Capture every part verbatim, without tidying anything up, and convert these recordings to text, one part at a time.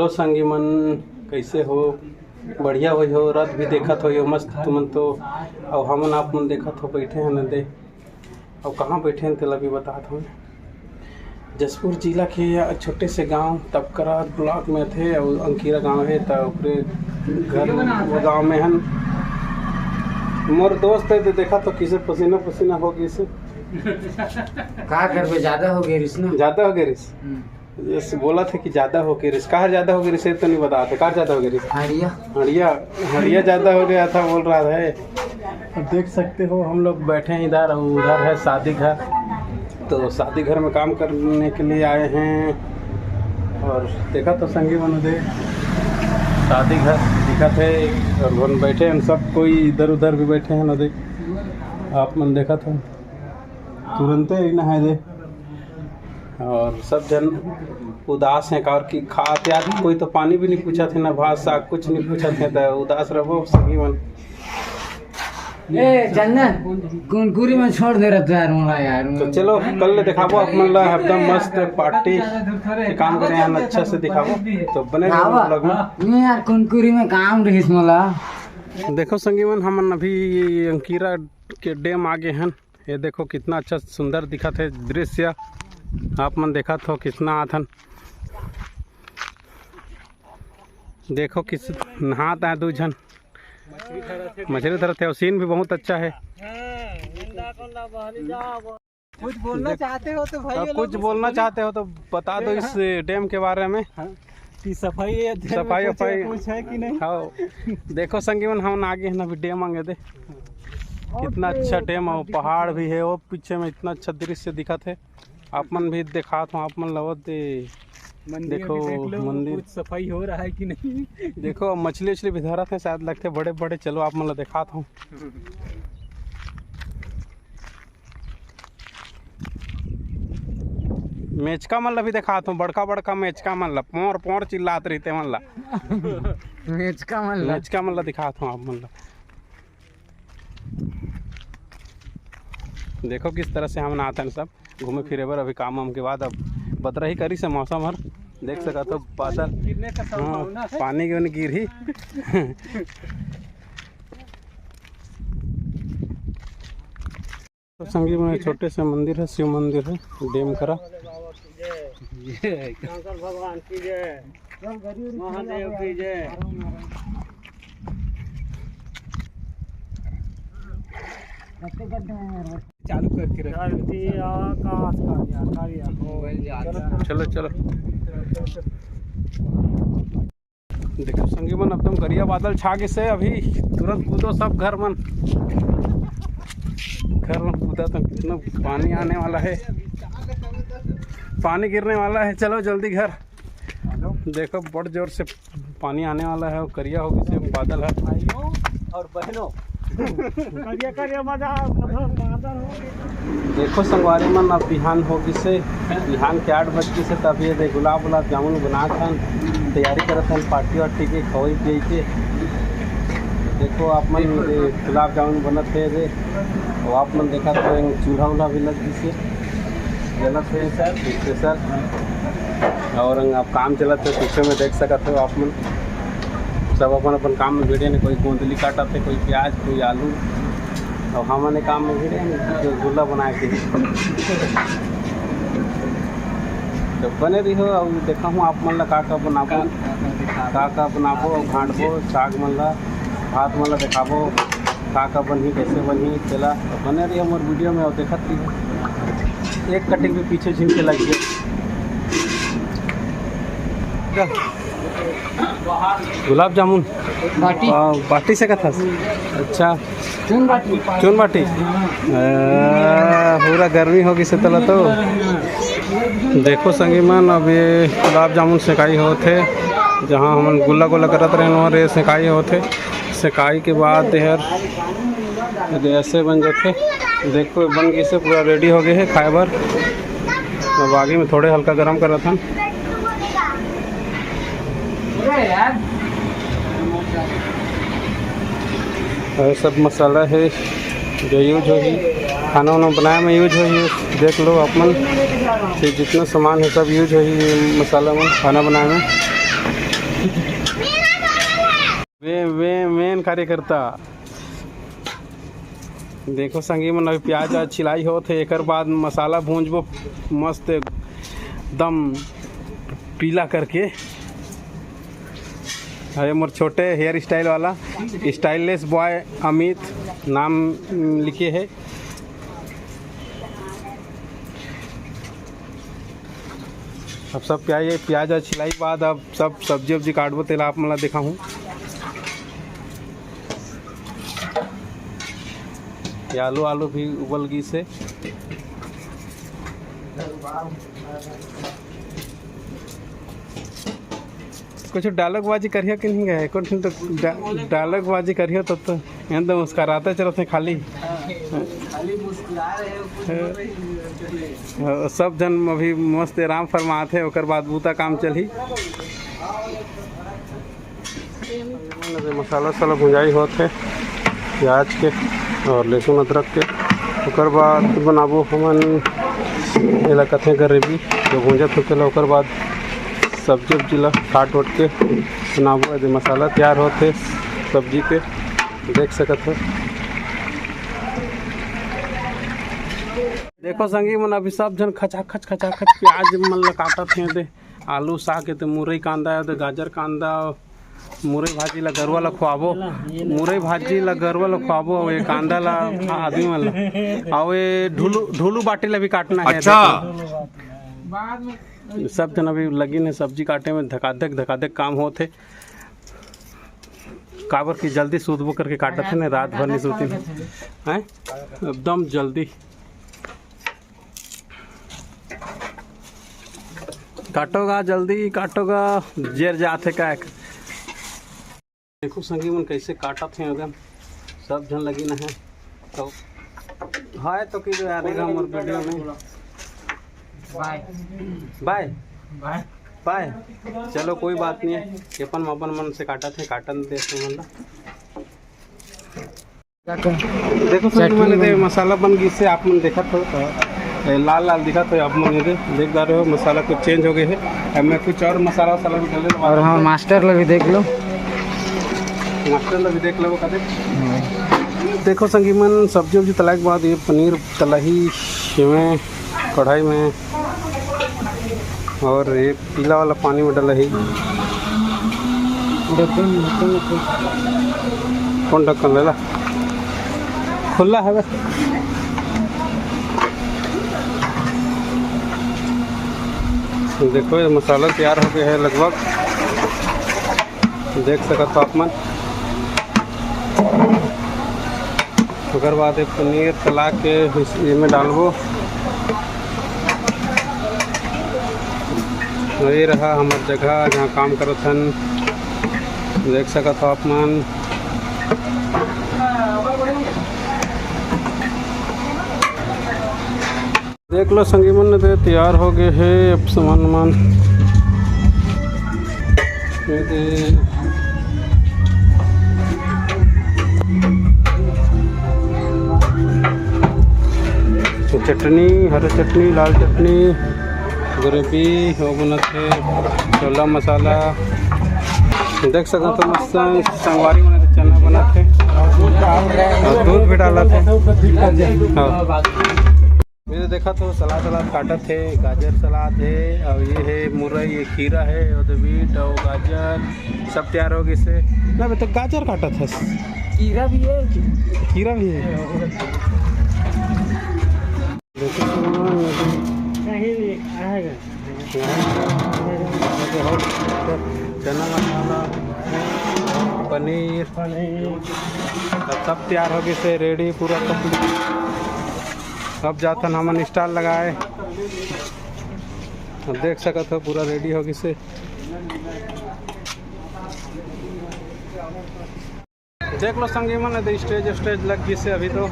तो संगी मन, कइसे हो? बढ़िया होई हो, रथ भी देखत होई हो मस्त तुमन तो। अउ हमन आप मन देखत हो, बइठे हन दे। अउ कहाँ बइठे हन तेला भी बतात हन। जशपुर जिला के छोटे से गांव तपकरा ब्लॉक में थे, अउ अंकीरा गांव हे, त ओकरे घर वो गांव में हन। मोर दोस्त हे, तो देखा तो किसे पसीना पसीना हो गइसे। का करबे, ज्यादा हो गए रिस ना। ज्यादा हो गए रिस। हम्म। जैसे बोला था कि ज्यादा हो गए रिस, काहर ज्यादा हो गए रिस, ये तो नहीं बता थे, काहर ज्यादा हो गए रिस। हड़िया। हड़िया, हड़िया ज्यादा हो गया था बोल रहा है। अब देख सकते हो, हम लोग बैठे हैं इधर, और उधर है शादी घर। तो शादी घर में काम करने के लिए आए हैं। और देखा तो संगी मन दे, शादी घर दिखत हे, और मन बैठे हैं, सब कोई इधर उधर भी बैठे हैं ना दे। आप मन देखा था, तुरंते ही नहाए दे। और सब जन उदास हैं, काबर कि खात यार कोई तो पानी भी नहीं पूछत हे, ना भात साग कुछ नहीं पूछत हे, तो उदास रहो संगी मन। ए चंदन, कुनकुरी में छोड़ दे रहा यार, मोला यार। तो चलो, कल ले दिखाबो आप मन ला, एकदम मस्त पार्टी के काम करे हैं, अच्छा से दिखाबो। तो बने रहो vlog में। नहीं यार, कुनकुरी में काम रहिस मोला। देखो संगी मन, हमन अभी अंकीरा के डैम आ गए हन। ये देखो कितना अच्छा सुंदर दिखत हे दृश्य, आप मन देखत हो कितना आथन। देखो किस नहात हे दू झन, मछली धरत हे, और सीन भी बहुत अच्छा है। कुछ बोलना चाहते हो तो भाई, अब कुछ बोलना चाहते हो तो बता दो इस डैम के बारे में। हाँ, कि सफाई अध्ययन में सफाई कुछ, वफाई कुछ है कि नहीं? हाँ, देखो संगी मन, हम आगे हैं ना अभी डैम आगे दे। कितना अच्छा डैम है, पहाड़ भी है, वो पीछे में इतना अच्छा दृश्य दिखत हे। आप मन भी दिखात हो, आप मन लवत दे। मंदिर देखो, भी देख लो, मंदिर। कुछ सफाई हो रहा है कि नहीं। देखो, मछली उछली भी धरत हे शायद, लगथे बड़े बड़े। चलो, आप मन ला दिखात हो। मेचका मन ला भी दिखात हो, बड़का बड़का मेचका मन ला, पोर पोर चिल्लात रहिथे मन ला। मेचका मन ला। मेचका मन ला दिखात हो आप मन ला। देखो किस तरह से हमन आथन सब घूमे फिरे बर। अभी काम वाम के बाद अब बदरा ही करिस हे मौसम हर, देख सकत हो बादल। गिरने का हाँ, संभावना है। पानी के ओने गिरही। तो संगी में छोटे से मंदिर है, शिव मंदिर है, डैम करा। शंकर भगवान की जय, महादेव की जय। चालू करके रख। धरती आकाश का या, का या। चलो, चलो। देखो संगी मन, एकदम करिया बादल छा गइसे। अभी तुरंत कूदो सब घर मन, घर मन कूदा तो कितना पानी आने वाला है, पानी गिरने वाला है। चलो जल्दी घर। देखो बड़ जोर से पानी आने वाला है, करिया हो गइसे बादल है। भाइयों और बहनों, करिया करिया मजा, मतलब, बादल हो गए। देखो संगवारी मन, अब बिहान हो गइसे, बिहान के आठ बज गइसे, तब ये दे गुलाब, गुलाब जामुन बनात हन, तैयारी करत हन पार्टी वार्टी के, खवई पियई के। देखो आप मन, ये गुलाब जामुन बनत हे दे, अउ आप मन देखत हो चूल्हा उल्हा भी लग गइसे, जलत हे स्पेशल। अउ अब काम चलत हे, पीछे में देख सकत हो आप मन, सब अपन अपन काम में भिड़े हे, कोई गोंदली काटत हे, कोई प्याज, कोई आलू। अउ हमन ए काम में भिड़े हन, जो गुल्ला बनाए के। तो बने रहिहो, अउ देखाहूँ आप मन ला का का बनाबो, का का बनाबो, अउ घांटबो साग मन ला, भात मन ला देखाबो, का का बनही, कइसे बनही, तेला। तो बने रहिहो मोर वीडियो में, अउ देखत रहिहो। एक कटिंग भी पीछे झिन के लग गया। गुलाब जामुन। बाटी। आ, बाटी सेकत हस? अच्छा। चून बाटी। चून बाटी। आ, पूरा गर्मी हो गइसे तेला तो। देखो संगी मन, अब ये गुलाब जामुन सेकाई होत हे, जहाँ हमन गुल्ला गुल्ला करत रहेन, वहाँ रे सेकाई होत हे। सेकाई के बाद एहर ऐसे बन जाथे। देखो बन गइसे, पूरा रेडी हो गए हे खाए बर। अब आगी में थोड़े हल्का गरम करत हन। अउ सब मसाला हे जो यूज होही, खाना वाना बनाए में यूज होही। देख लो आप मन कि जितना सामान हे सब यूज होही ये मसाला में खाना बनाए में। वे वे मेन कार्यकर्ता। देखो संगी मन, अभी प्याज आज छिलाई होत हे, एकर बाद मसाला भूंजबो मस्त एकदम पीला करके। अरे मोर छोटे हेयर स्टाइल वाला स्टाइलिश बॉय अमित नाम लिखे हे। अब सब प्याज प्याज छिलाई बाद अब सब सब्जी उब्जी काटबो, तेला आप मन ला दिखाहूँ। ये आलू आलू भी उबल गई से। कुछ डायलॉग बाजी करियो कि नहीं गए? कुछ तो डा-, डायलॉग बाजी करियो तब तो। एकदम मुस्कुराते चलत हे खाली। खाली मुस्कुरा रहे हो, कुछ बोल रही हो। हाँ, सब झन अभी मस्त आराम फरमात हे, ओकर बाद बूता काम चलही। मसाला साला भुंजाई होत हे प्याज के और लहसुन अदरक के। ओकर बाद बनाबो हमन एला कथे ग्रेवी, जो भुंजत होथे ला, ओकर बाद सब्जी उब्जी ला काट उट के बनाबो। ये दे मसाला तैयार होत हे सब्जी के, देख सकत हो। देखो संगी मन, अभी सब झन खचाखच खचाखच प्याज मन ला काटत हे। दे आलू साग हे, ते मुरई कांदा हे, ते गाजर कांदा, मुरई भाजी ला गरुवा ला खुआबो, मुरई भाजी ला गरुवा ला खुआबो, अउ ये कांदा ला आदमी मन ला, अउ ये ढुलू ढुलू बाटी ला भी काटना हे। अच्छा। देखो। सब झन अभी लगिन हे सब्जी काटे में, धकाधक धकाधक काम होत हे, काबर कि जल्दी सूतबो करके काटत हे ना, रात भर नहीं सूतिन। हैं? एकदम जल्दी काटोगा, जल्दी काटोगा, जेर जात हे का। देखो संगी मन कैसे काटत हे एकदम, सब झन लगिन हे। तो हाय तो कि यार, देखा मोर वीडियो में। बाय। बाय। बाय। बाय। चलो कोई बात नहीं है, अपन अपन मन से काटत हे, काटन दे मन ला। देखो संगी मन, दे मसाला बन गई से आप मन देखत हो, ए, लाल लाल दिखत हो आप मन, ये दे, देख पा रहे हो मसाला कुछ चेंज हो गए हे। अब मैं कुछ और मसाला वसाला भी डाले और हाँ, मास्टर ला भी देख लो। मास्टर ला भी देख लो, का देख। देखो संगी मन, सब्जी उब्जी तलाए के बाद ये पनीर तलाही, शिमे कढ़ाई में, और ये पीला वाला पानी में डला हे। ढक्कन, ढक्कन, ढक्कन। कौन ढक्कन लेला? खुला है बस। देखो, ये मसाला तैयार हो गया है लगभग, देख सकत हो आप मन। ओकर बाद ये पनीर तला के इस-, ये में डालबो। ये रहा हमर जगह, जहाँ काम करत हन, देख सकत हो आप मन। देख लो संगी मन, दे तैयार हो गए हे अब सामान वामान। ये दे चटनी, हरा चटनी, लाल चटनी, ग्रेवी, वो बनत हे छोला मसाला। देख सकत हो मस्त संगवारी मन, चना बनत हे और दूध भी डालत हे। हाँ। मेरे देखा तो सलाद वलाद काटत हे, गाजर सलाद हे, और ये हे मुरई, ये खीरा हे, और बीट और गाजर, सब तैयार हो गए से। ना, मैं तो गाजर काटत हस। खीरा भी है। खीरा भी है। देखो तो, नहीं, नहीं, आएगा। चना मसाला, पनीर, पनीर। अब सब तैयार हो गए से, रेडी पूरा complete। अब जाथन हमन स्टॉल लगाए। अब देख सकत हो पूरा रेडी हो गइसे। देख लो संगी मन, एदे स्टेज, स्टेज लग गइसे अभी तो।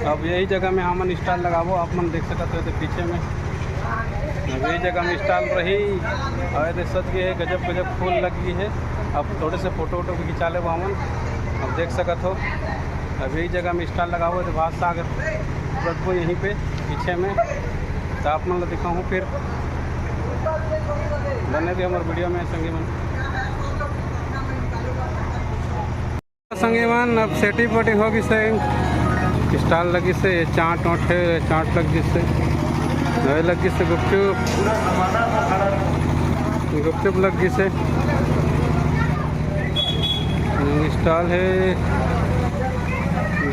अब यही जगह में हमन स्टॉल लगाबो, आप मन देख सकत हो एदे पीछे में। अब यही जगह में स्टॉल रही और एदे सज गए हे, गजब गजब फूल लग गए हे। अब थोड़े से फोटो वोटो भी खिंचा लेबो हमन। अब देख सकत हो अब यही जगह में स्टॉल लगाबो, तो भात साग रखबो यहीं पे पीछे में, तो आप मन ला दिखाहूँ फिर। बने रहिए हमर वीडियो में संगी मन। संगीमन, अब सेटिंग पोटिंग हो गिस हे, स्टॉल लगिस हे, ये चाट वाट हे, चाट लग गिस हे, ये लग गिस हे गुपचुप, गुपचुप लग गिस हे, स्टॉल हे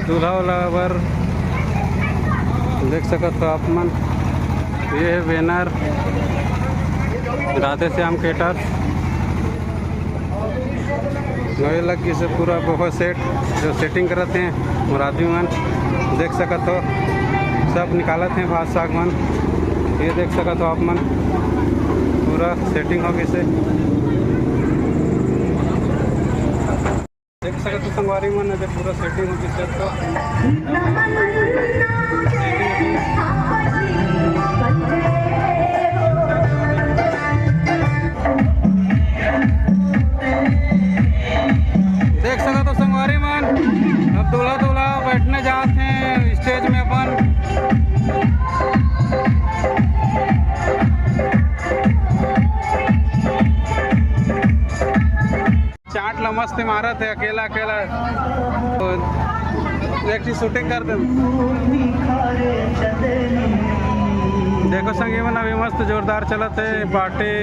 दूल्हा वाला बर, देख सकत हो आप मन, ये हे बैनर राधे श्याम केटर्स। नवे लग गिस हे पूरा buffet set, जो सेटिंग करत हे मोर आदमी मन, देख सकत हो, सब निकालत हे भात साग मन। ये देख सकत हो आप मन, पूरा सेटिंग हो गिस हे। देख सकत हो संगवारी मन, ये पूरा सेटिंग हो गिस हे तो। देख सकत हो संगवारी मन, अब दूल्हा दूल्हा बैठने जात हे स्टेज में अपन। चाट ला मस्त मारत हे अकेला अकेला। तो एक ठो शूटिंग कर दे। देखो संगी मन, अभी मस्त जोरदार चलत हे पार्टी।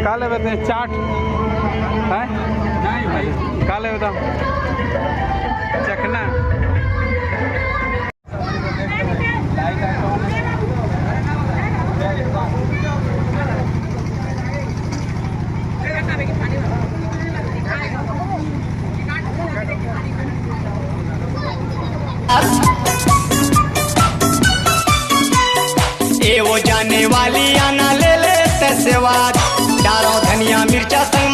का लेबे ते? चाट है? का लेबे ते? चखना। ए वो जाने वाली आना ले ले ते सेवाद, डालो धनिया मिर्चा संग